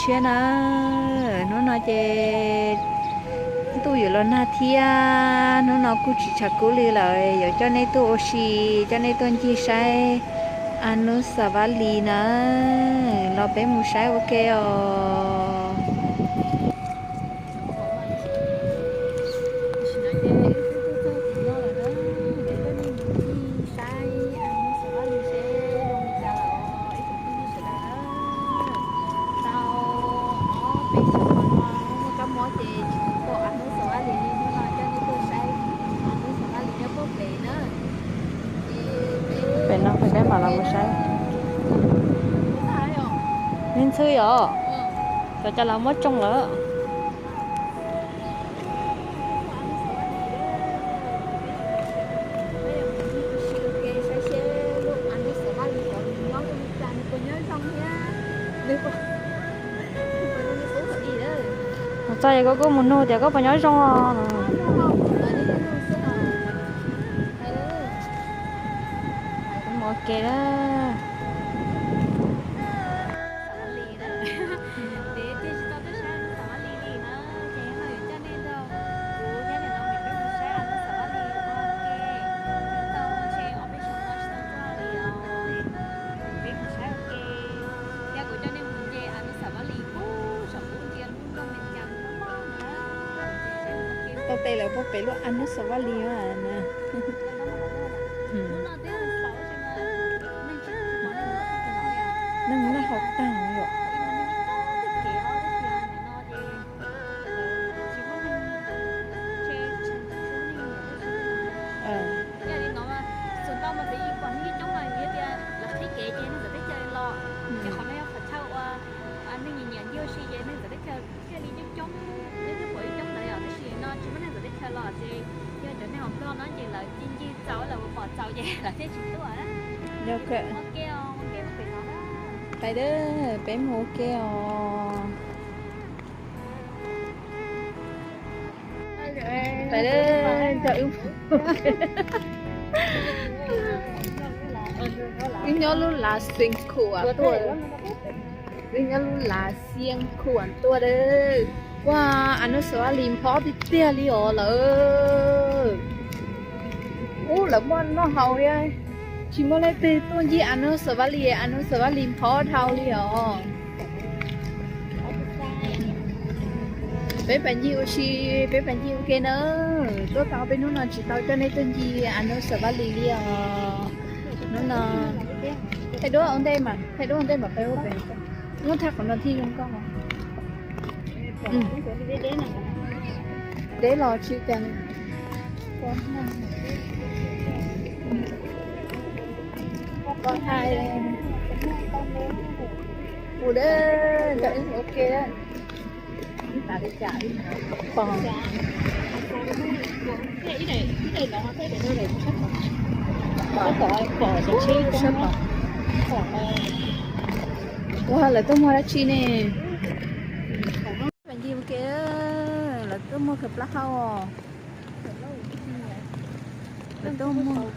Tshiab na, hnub no ces ntuj yuav los nag thiab, hnub no kuj tsis tshav kub li lawm, yuav coj nej tuaj ua si, coj nej tuaj ncig saib Anusavali na, los peb mus saib ua ke os. Pem no peb mam los mus saib. Neb ntxhw yom, cov cas los muab tsoo lawm. Txog es koj kuj mus nug tias koj puas nyob zoo os. Ua ke. Tau tes lawv puag pem lub Anusavali na. Neeg noj haus tag yom. Yog kawg. Pais, peb mus ua ke os. Pais, wb nyob lub lav Xeev Khuam tuaj. Wb nyob lub lav Xeev Khuam tuaj. Ua, Anusavali phob tiag tiag li os lawm. Ub, lawv muaj noj haus thiab. Tsis muaj leej twg tuaj ncig Anusavali, Anusavali phob dhau li os. Peb pais ncig ua si, peb pais ncig ua ke na. Tuaj tau peb hnub no tsis tau coj nej tuaj ncig Anusavali li os. Hnub no thaij duab ua ntej mas, thaij duab ua ntej mas peb ua pem. Muab thaij qhov no thiaj zoo nkauj. Deb los tsis cas. Ua deb, ua ke. Ua, lawv tuaj muag dab tsi ne? Pais ncig ua ke, lawv tuaj muag khaws plaub hau os. Lawv tuaj muag,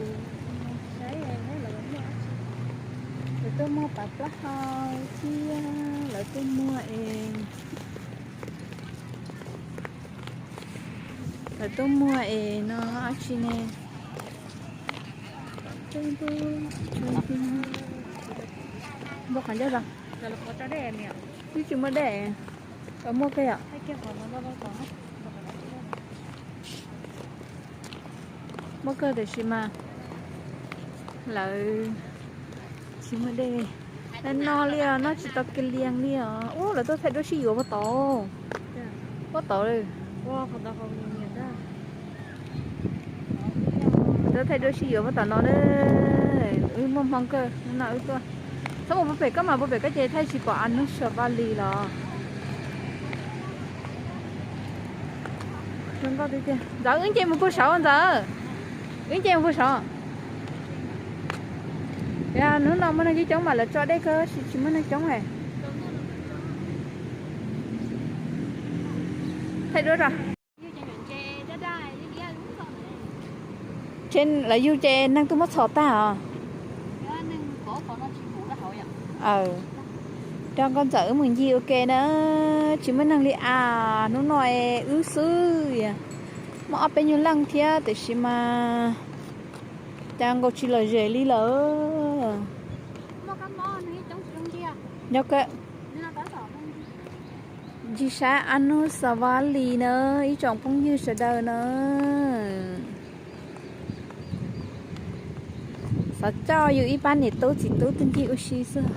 lawv tuaj muag pav plaub hau thiab lawv tuaj muag es, lawv tuaj muag es no dab tsi ne? Npua qhov ncauj los, twb tsis muaj dej, muaj kawg yom. Muaj kawg tiam sis mas lawv tsis muaj dej. Noj li os, noj tsis tau kiag li os. Ub, lawv tuaj thaij duab sib yuav puag tod. Puag tod li. Tuaj thaij duab sib yuav puag tom no na. Wb muaj hmoo kawg no wb tuaj. Txhob mus puag pem koj mas, puag pem koj ces thaij tsis pom Anusavali los. Zoo nkauj tiag tiag. Ntxawm, wb nce mus puag saud Ntxawm. Wb nce mus puag saud. Hnub no muaj neeg coob coob mas lawv tso dej kawg, tsis muaj neeg coob. Thaij duab os. Lawv yug ces neeg twb muab txhom tag os. Coj nkauj ntxawm wb mus ncig ua ke na, tsis muaj neeg li as, hnub no es wb xwb. Muaj ob peb nyuag leej thiab tiam sis mas cas nkaus tsis lom zem li lawm. Ncig saib Anusavali na ib tsoom phooj ywg sawv daws na. Xav coj yus ib pab niam tub txiv tub tuaj ncig ua si xwb.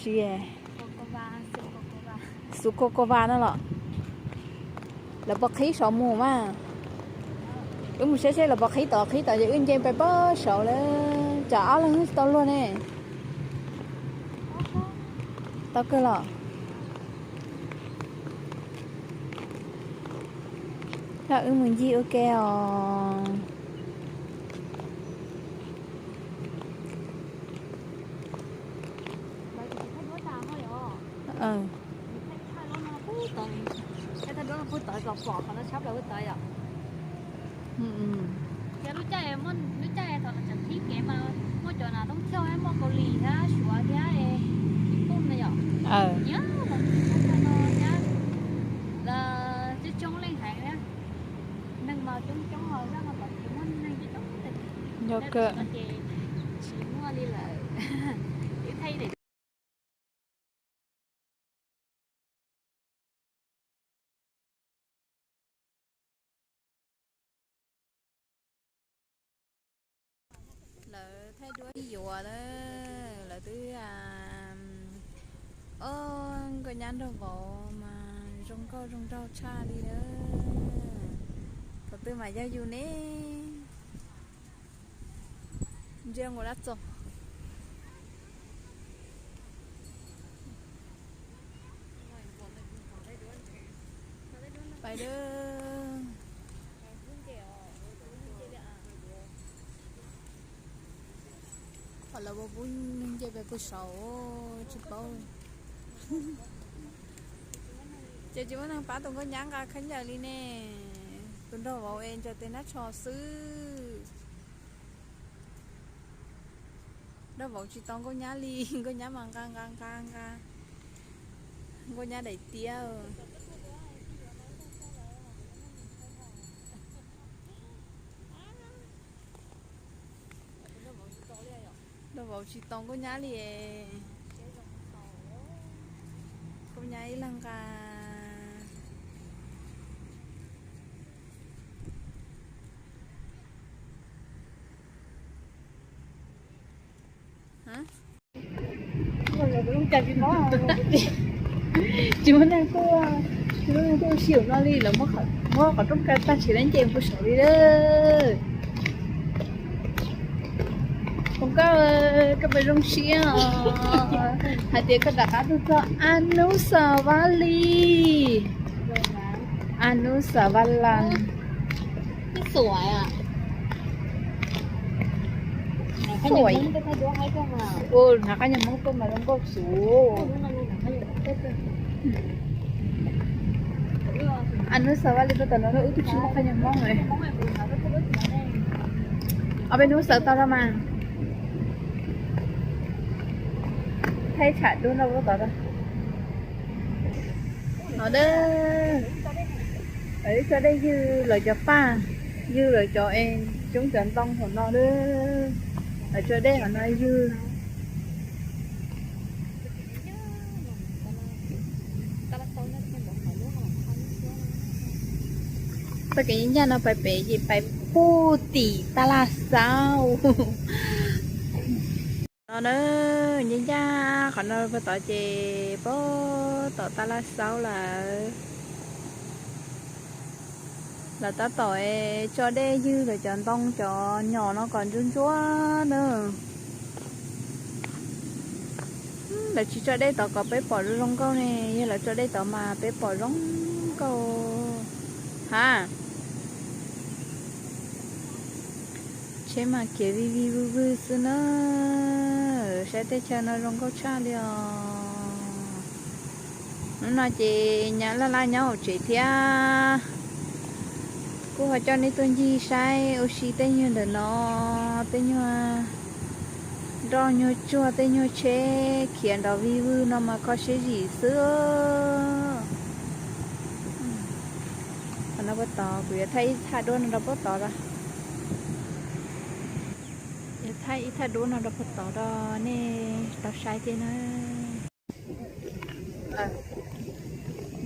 Tsis, xus kos kos vas no los? Lawv puas qhib saum mus mas. Wb mus saib seb lawv puas qhib tod, qhib tod ces wb nce pais pab saud lawm. Tsam ob leeg tsis tau luag ne. Tau kawg los. Coj wb mus ncig ua ke os. Lub caij thaum tseem qhib kev mas muaj cov nas thoob thiauj, muaj Kaus Lim thiab Suav thiab Ib Puj na yom. Nyob los no thiab, coob coob leej heev thiab. Neeg mas coob coob, zaj no tod ces muaj neeg coob coob, ces tsis muaj li lawm. Ib thaij Lawv thaij duab yuav na, lawv twb, o, nkauj nyab nraug vauv mas zoo nkauj zoo nraug tshaj li na. Thaum twg mas yog yus ne? Ntsia nkaus dab txog. Pais dab. Qhov lawv puas pub neeg nce pes pug saud tsis paub. Ces tsis muaj neeg pab tus nkauj nyab nqa khaub ncaws li ne. Tus nraug vauv es ntsaws tes nab tsho xwb. Nraug vauv tsis tau nkauj nyab li, nkauj nyab mas nqa nqa nqa nqa. Nkauj nyab daim tiab. Nraug vauv tsis tau nkauj nyab li. Nkauj nyab ib leeg nqa. Tsis muaj neeg tuaj, tsis muaj neeg tuaj ua si no li, lawv muab qhov rooj kaw tag tsis lab nce pug saud li lawm. Hluas nkauj, koj puas zoo siab os hais tias koj rov qab tuaj txog Anusavali, Anusavali. Hnav qab nyuag Hmoob tuaj mas zoo nkauj xwb. Anusavali tuaj tom no wb twb tsis muaj qab nyuag Hmoob. Ob peb hnub xaws tau rau mas. Thaij tsham dub nrog lub tod. No a, lawv tso dej ywg lawv cov paj, ywg lawv cov es coob cov ntoo hauv no a. Lawv tso dej hauv no ywg. Txoj kev ncaj no pais pem ces pais puag tim Taj Laj Xaub. No na, ncaj ncaj qhov no puag tod ces puag tom Taj Laj Xaub lawm. Lawv tab tom tso dej ywg lawv cov ntoo cov nyom no kom ntsuab ntsuab na. Lawv tsis tso dej tod kom peb pom zoo zoo nkauj ne, yog lawv tso dej tod mas peb pom zoo nkauj. Ha, tsheb mas khiav vij vij vwj vwj xwb na. Saib teb chaws no zoo nkauj tshaj li os. Hnub no ces nyab laj laj nyob hauv tsev thiab, kuj ho coj nej tuaj ncig saib ua si tej nyuag ntawm no, tej nyuag Roj nyuag tsuag tej nyuag tsheb khiav nrov vij vwg no mas kho siab zim xwb. Qhov no puag tod, kuv yuav thaij ib thaj duab no rau puag tod os. Yuav thaij ib thaj duab no rau puag tod rau nej tau saib thiab na.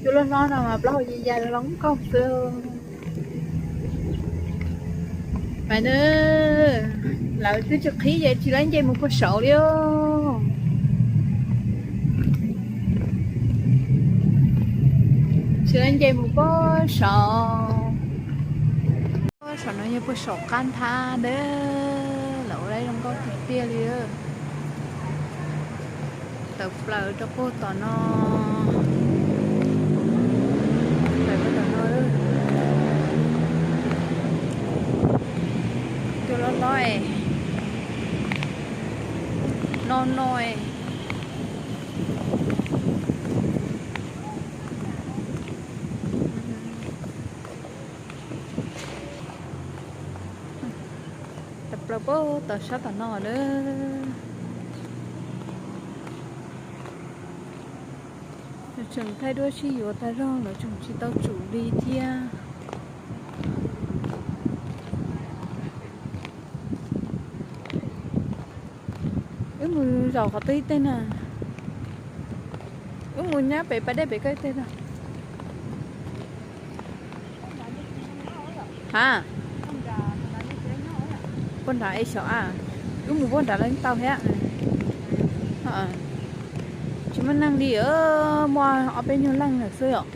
Cua loj hlob no mas plaub hau ya ya los nkauj xwb. Mas na, lawv twb tsis qhib ces tsis laib nce mus puag saud li. Tsis laib nce mus puag saud. Saum no yog puag saum qab nthab ntawd, lawv ua lawv zoo nkauj tiag tiag li. Tawm plaws rau puag tom no. Plaws rau tom no. Cua loj hlob es, no no es. Tawm plaws puag tom sab tom no lawm. Tseem thaij duab sib yuav tag zog los tseem tsis tau tsum li thiab. Wb mus zaum qhov twg ib teg na? Wb mus nyob pem pas dej pem koj ib teg na. Ha, puag nrad es xyov a. Wb mus puag nrad lawv tau thiab. Tsis muaj neeg li, muaj ob peb nyuag leej lawm xwb os.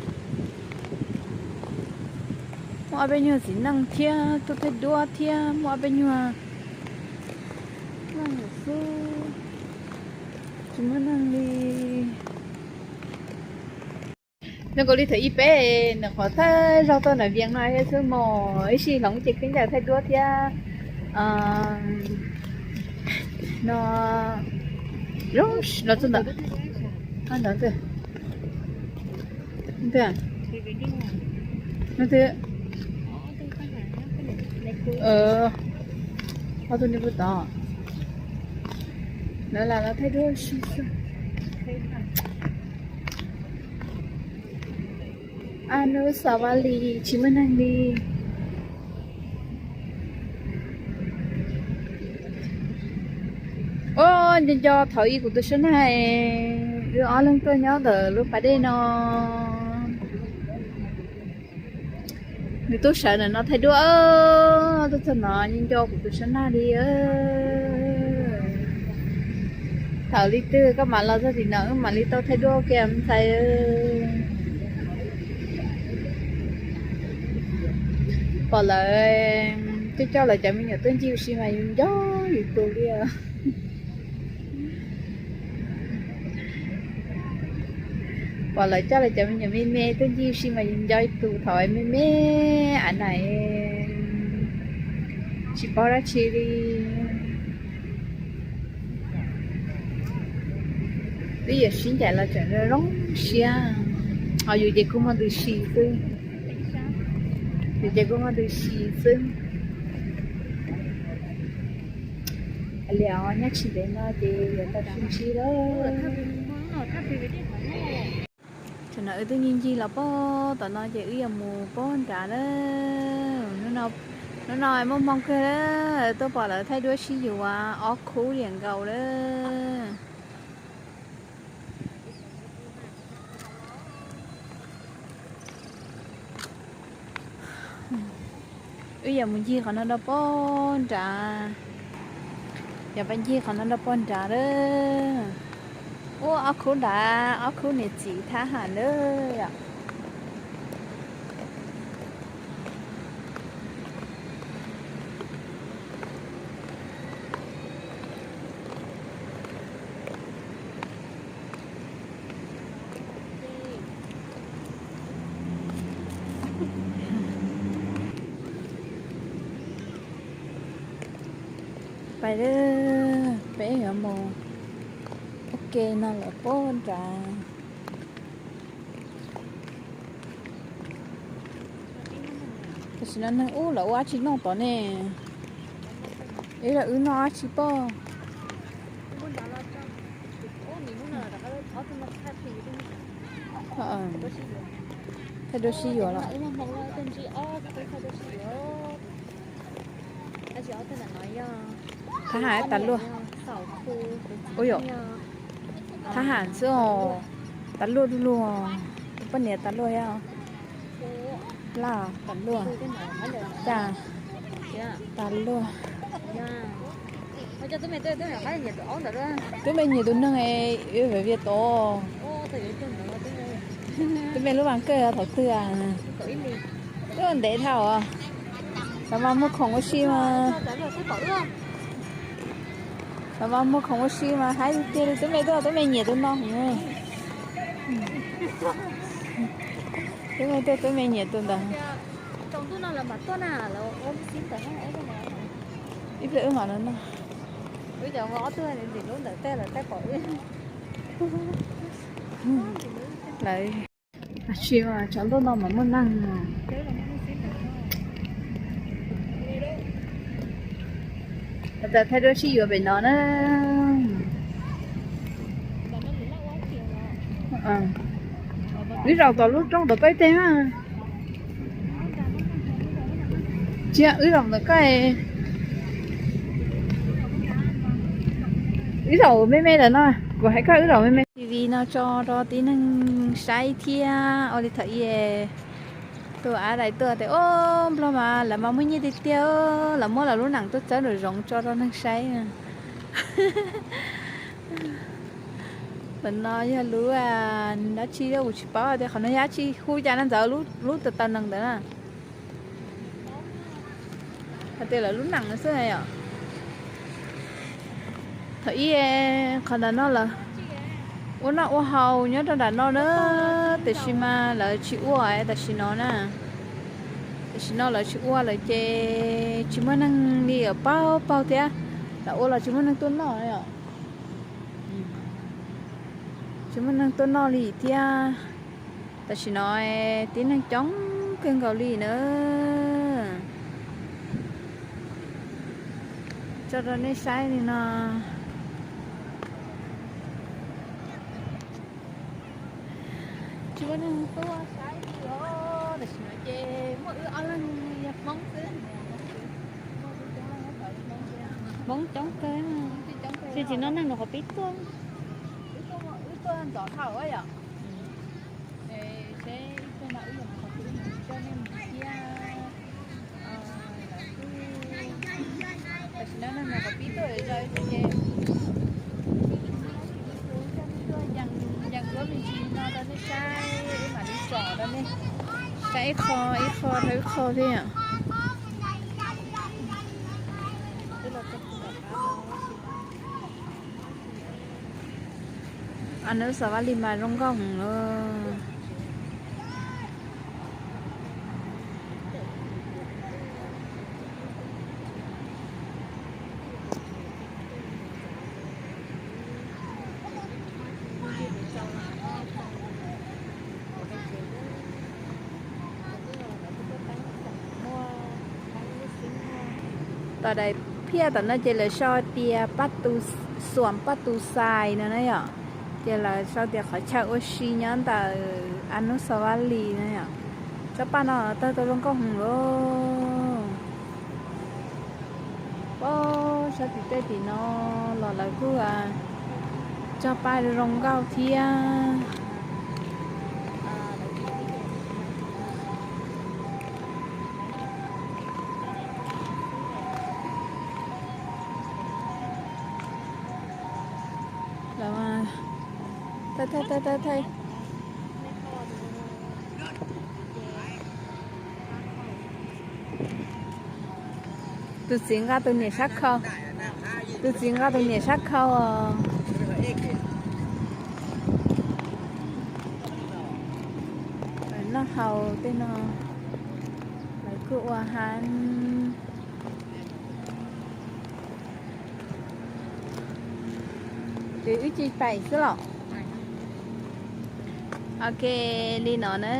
Muaj ob peb nyuag txiv neej thiab tuaj thaij duab thiab muaj ob peb nyuag leej lawm xwb, tsis muaj neeg li. Zoo nkaus li thaum ib peb nws qhov thawj zaug tuaj nram Vias no thiab xwb mog, ib sij hloov ces khaub ncaws thaij duab thiab no, los txog ntawm, ntawd, no twb, ob tug nej puag tod, lawv lam los thaij duab si xwb. Anub Xav Vaj Lis tsis muaj neeg li. Ua nco nco thaum ub kuv tus sab nag, wb ob leeg tuaj nyob ntawm lub pas dej no. Nws tuaj sawv ntawm no thaij duab, tuaj txog no nco nco kuv tus sab nag li. Thaum li twg koj mam los txog tim no wb mam li tau thaij duab ua ke ntxhais. Pom lawv coj coj lawv cov me nyuam tuaj ncig ua si mas yus nco yus tus li. Pom lawv coj lawv cov me nyuam me me tuaj ncig ua si mas yus nco yus tus thaum me me, av na, tsis paub dab tsi li. Twb yog sib ncaim los tseem zoo siab, ho yus ces kuj muaj ntws si xwb. Yus ces kuj muaj ntws si xwb. Li os, nyob tsis ntev no ces yuav tau sib ntsib lawm. Tam no wb twb ncig ncig los puag tom no ces wb yuav mus puag nrad lawm. Hnub no muaj hmoo kawg lawm, tuaj pom lawv thaij duab sib yuav ob khub liam nkaus lawm. Wb yuav mus ncig qhov no rau puag nrad. Yuav pab ncig qhov no rau puag nrad lawm. Ua ob khub nrad, ob khub niam txiv thab ham lawm yom. Pais, peb yuav mus ua ke no lawm puag nrad. Tam sim no neeg ub lawv ua dab tsi noj tod ne? Ib los wb noj dab tsi pom? Thaij duab sib yuav los. Thab ham tas luaj. Ua yom, thab ham xwb os. Tas luaj du lug. Tus poj niam tas luaj thiab. Laj tas luaj. Cas tas luaj. Tub me nyiam tus neeg es vim vias tod. Tub me lub vas kawj thaum twg? Ntev dhau. Lawv mas muaj khoom ua si mas. Lawv mas muaj khoom ua si mas haib tiag li. Tub me tuaj, tub me nyiam tus no. Tub me tuaj, tub me nyiam tus ntawd. Ib pliag wb mam los noj. Lawv tsis, tshav ntuj no mas muaj neeg. Thaij duab sib yuav pem no na. Wb zaum tom lub roob tom koj ib teg mas. Tsis, wb zaum ntawm koj. Wb zaum me me ntawm no, kuv hais koj wb zaum me me. T V no tso rau tib neeg saib thiab ua li thaum ub. Tus av dais tuaj tias, o, Nplog mas lawv mas muaj nyiaj tiag tiag, lawv muab lawv lub nees tuaj txawb nraum zoov tso rau neeg saib. Ntawm no yog lub dab tsi kuv tsis paub tias qhov no yog dab tsi, hu cas no ntxawm, lub taw taw nees ntawd na. Hais tias lawv lub nees no xwb yom. Thaum ub qhov nram no lawv ua noj ua haus nyob rau nram no na, tiam sis mas lawv tsis ua tam sim no na. Tam sim no lawv tsis ua lawm ces tsis muaj neeg li, paug paug thiab, lawv ua los tsis muaj neeg tuaj noj yom. Tsis muaj neeg tuaj noj li thiab. Tam sim no tib neeg coob kawg nkaus li na. Tso rau nej saib li no. Tsis muaj neeg tuaj saib li os. Tam sim no ces muaj wb ob leeg yog Hmoob xwb. Hmoob coob kawg. Tsis, tsis no neeg nws qhov pib tuaj. Wb tuaj ntxov dhau yom. Seb ib pliag no wb yuav mus qhov twg, wb mus coj nej mus thiab. Tam sim no neeg nws qhov pib tuaj zog ib tug ces yees duab me ntsis no rau nej saib, wb mam li tsom rau nej saib ib qho, ib qho rau ib qho thiab. Anub Xos Vaj Lis mas zoo nkauj heev lauj. Tom daim phiaj tom no ces lawv sau tias Paj Tu, Xuam Paj Tu Xais no na yom. Ces lawv sau tias qhov chaw ua si nyob ntawm Anub Xos Vaj Lis na yom. Tsob paj no tawg tau zoo nkauj heev lauj. Paub sab tim tej tim no los lawv kuj tsob paj zoo nkauj thiab. Lawv thaij thaij thaij thaij. Tus txiv nqa tus niam sab khau. Tus txiv nqa tus niam sab khau os. Lawv noj haus tej no, lawv kuj ua hab. Ces wb cia li pais xwb los. Ok, li no na.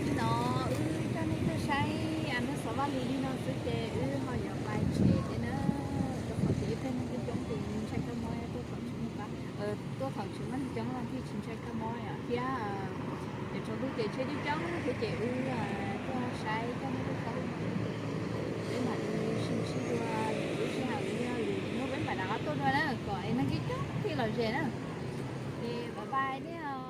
Li no wb coj nej tuaj saib Anub Xos Vaj Lis li no xwb ces wb ho yuav pais tsev thiab na. Rau qhov tias ib pliag neeg coob coob ces ntshai kawg, muab tuaj thaum tsis muaj neeg coob no. Tsis ntshai kab mob thiab, ces tsaus ntuj ces tsheb coob coob thiab ces wb tuaj saib coj nej tuaj saib. Peb mam li sib ntsib dua lwm sij hawm, yog lwm hnub peb mam rov qab tuaj dua na, kom es neeg coob coob thiaj los ze na. Ces bye bye nej.